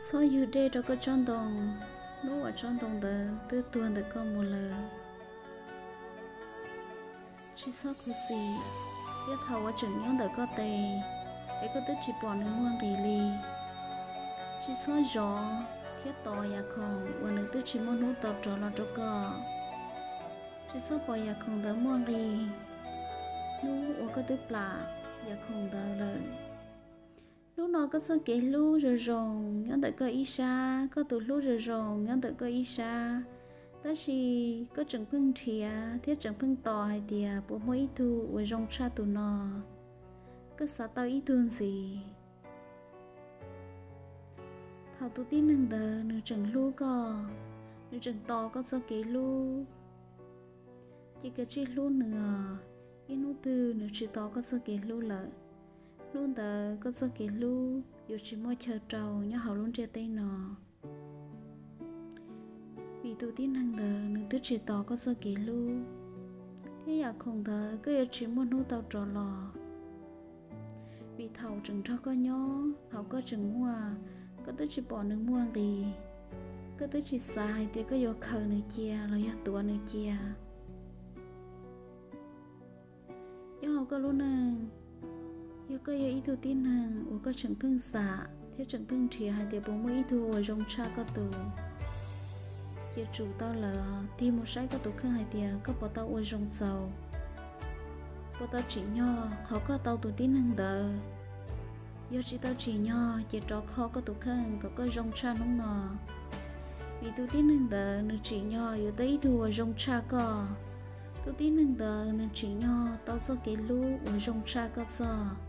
Txhob yug dej rau koj tsob ntoo, hnub uas tsob ntoo ntawd twb tuag ntawm koj mus lawm. Tsis txhob khuv xim, thiab thaum uas tseem nyob ntawm koj tes, es koj twb tsis pom nws muaj nqis li. Tsis txhob zov thiab tos yam khoom uas nws twb tsis muaj hnub tau rov los rau koj. Tsis txhob pom yam khoom ntawd muaj nqis hnub uas koj twb plam yam khoom ntawd lawm. Hnub no koj txoj kev hlub zoo zoo nyob ntawm koj ib sab, koj tus hlub zoo zoo nyob ntawm koj ib sab, tab sis koj tseem pheej nrhiav thiab tseem pheej tos hais tias puas muaj ib tug uas zoo tshaj tus no. Koj xav tau ib tug ntxiv. Thaum tus tib neeg ntawd nws tseem hlub koj, nws tseem tos koj txoj kev hlub, ces kav tsij hlub nws os. Ib hnub twg nws tsis tos koj txoj kev hlub lawm, hnub ntawd koj txoj kev hlub yuav tsis muaj chaw rau nyob hauv lub ntiaj teb no. Vim tus tib neeg ntawd nws twb tsis tos koj txoj kev hlub, thiab yam khoom ntawd koj yuav tsis muaj hnub tau rov los. Vim thaum tseem nrog koj nyob, thaum koj tseem muaj, koj twb tsis pom nws muaj nqis. Koj twb tsis xav hais tias koj yuav khaws nws cia los yog tuav nws cia. Nyob hauv koj lub neej, yog koj yog ib tug tib neeg uas koj tseem pheej xav thiab tseem pheej nrhiav hais tias puas muaj ib tug uas zoo tshaj koj tus, ces tsum tau lawm, tig mus saib koj tus kheej hais tias koj puas tau ua zoo txaus, puas tau tsim nyog qhov koj tau tus tib neeg ntawd. Yog tsis tau tsim nyog ces rov kho koj tus kheej kom koj zoo tshaj hnub no. Vim tus tib neeg ntawd nws tsim nyog yuav tau ib tug uas zoo tshaj koj. Tus tib neeg ntawd nws tsim nyog tau txoj kev hlub uas zoo tshaj koj txoj.